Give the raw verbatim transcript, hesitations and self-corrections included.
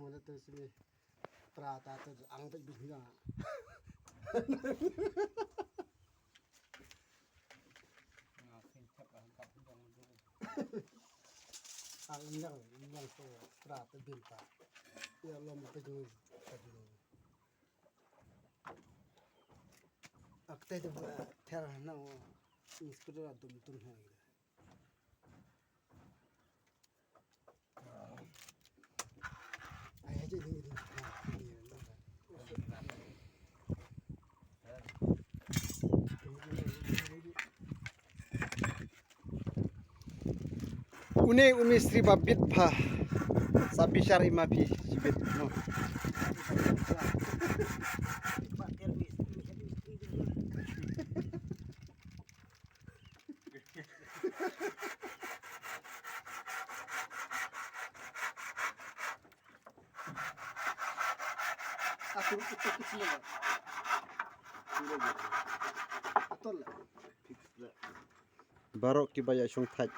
Mo la te simi. Pra ta te ang te bin na. Ang yang yang to pra te bin ta. Ya lom te jing ta bin. Ak te te ter na. Ni skuter dum dum ha. Une u mistri ba bit pha. Sa bishar ima phi shibit. No. Baroh kiba ïa shong thait.